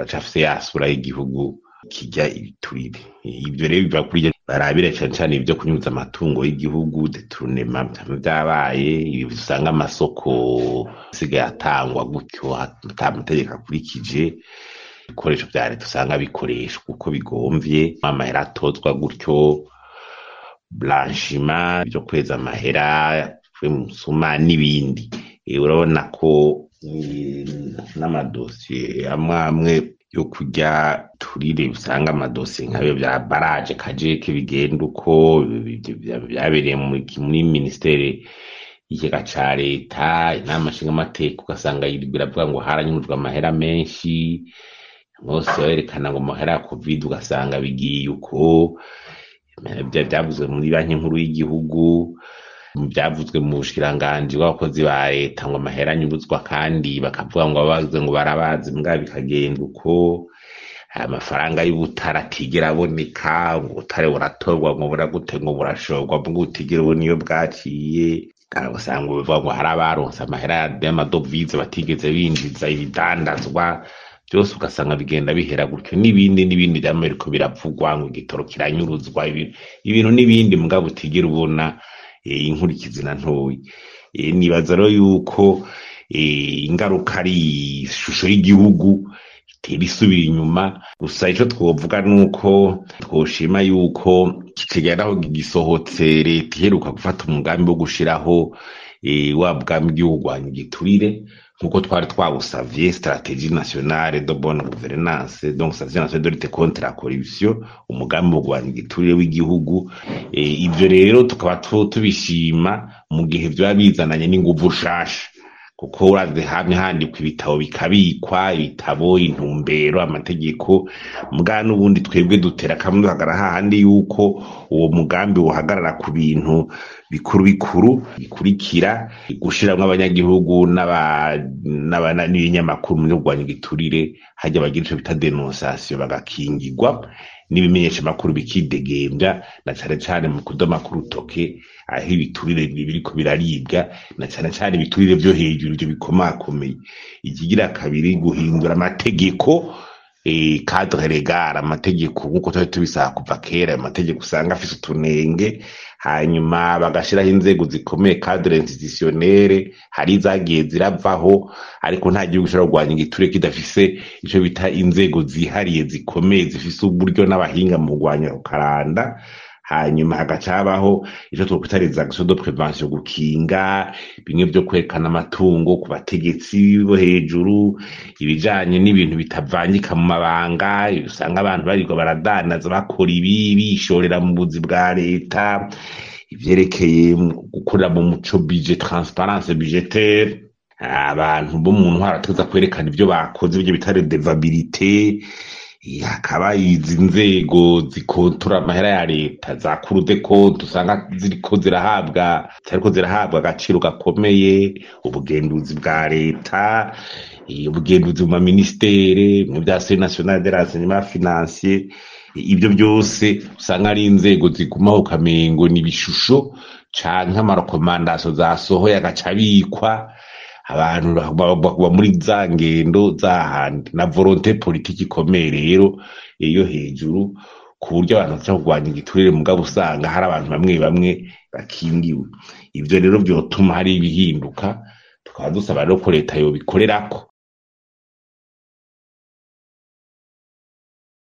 Turacafise ya sura y'igihugu kirya ibiturire. Ivyo rero biva kuri barabire cane cane ivyo kunyuza amatungo y'igihugu, détournement vyabaye, usanga amasoko asigaye atangwa gutyo ata mategeko akurikije, ibikoresho vya leta usanga bikoreshwa uko bigomvye, amahera atozwa gutyo, blanchiment, ivyo kweza amahera musuma n'ibindi. Urabona ko n'amadosiye amwe amwe yo kurya turire, usanga amadosiye nk'ayo vya baraje kajeke bigenda uko vyabereye muri ministere y'ikigega ca leta, inama nshingamateka ugasanga yirirwa iravuga ngo haranyurujwe amahera menshi, bose barerekana ngo amahera ya Covid ugasanga bigiye uko, vyavuzwe muri Banki Nkuru y'igihugu, vyavuzwe mu bushikiranganji bw'abakozi ba leta ngo amahera anyuruzwa, kandi bakavuga ngo ababaze ngo barabazi, mbwa bikagenda uko. Amafaranga y'ubutare atigera aboneka, ngo ubutare buratorwa, ngo buragute, ngo burashorwa, mbwa utigera ubona iyo bwaciye. Usanga bivuga ngo hari abaronse amahera y'amadovize batigeze binjiza ibidandazwa, vyose ugasanga bigenda bihera gutyo, n'ibindi n'ibindi vyama biriko biravugwa ngo igitoro kiranyuruzwa, ibintu n'ibindi, mugabo utigera ubona inkurikizi na ntoyi. Nibaza rero yuko ingaruka ari ishusho y'igihugu itera isubira inyuma. Gusa ico twovuga nuko twoshima yuko kigera aho gisohotse, leta iheruka gufata umugambi wo gushiraho wa bwami bw'igihugu kurwanya igiturire, nkuko twari twawusavye, stratégie nationale de bonne gouvernance, donc stratégie nationale de lutte contre la corruption, umugambi wo kurwanya igiturire w'igihugu. Ivyo rero tukaba tubishima mu gihe vyoba bizananye n'inguvu nshasha, kuko urazi hamwe handikwa ibitabo, bikabikwa ibitabo, intumbero, amategeko, mbwa n'ubundi twebwe dutera kamwe duhagarara hahandi yuko uwo mugambi wohagarara ku bintu bikuru bikuru bikurikira: gushiramwo abanyagihugu n'ibinyamakuru mu kurwanya igiturire, hajya bagira ico bita dénonciation bagakingirwa, n'ibimenyeshamakuru bikidegembya, na cane cane mu kudoma k'urutoke aho ibiturire biriko biraribwa, na cane cane ibiturire vyo hejuru, ivyo bikomakomeye. Ikigira kabiri, guhindura amategeko, cadre légal, amategeko nkuko twari tubisaba kuva kera, amategeko usanga afise utunenge, hanyuma bagashiraho inzego zikomeye, cadre institutionnel. Hari izagiye ziravaho, ariko nta gihugu gishobora kurwanya igiturire kidafise ico bita inzego zihariye zikomeye, zifise uburyo n'abahinga mu kurwanya ukaranda. Hanyuma hagaca habaho ico twokwita les actions de prévention, gukinga, bimwe vyo kwerekana amatungo ku bategetsi bo hejuru, ibijanye n'ibintu bitavangika mu mabanga, usanga abantu barirwa baradandaza, bakora ibi, bishorera mu buzi bwa leta, ivyerekeye gukorera mu muco, budget, transparence budgétaire, abantu bo mu ntwaro bategerezwa kwerekana ivyo bakoze, ivyo bita redevabilité, hakaba izi nzego zikontora amahera ya leta za Cour des comptes, usanga ziriko zirahabwa agaciro gakomeye, ubugenduzi bwa leta, ubugenduzi mu maministere, mu vya Service national de renseignement financier, ibyo byose usanga ari inzego zigumaho ukamengo ni ibishusho canke ama recommandations zasohoye agaca abikwa, abantu bakuba muri za ngendo zahandi, na volonté politique ikomeye rero iyo hejuru, ku buryo abantu bashobora kurwanya igiturire, mugabo usanga hari abantu bamwe bamwe bakingiwe. Ivyo rero vyotuma hari ibihinduka, tukaba dusaba rero ko leta yobikorerako.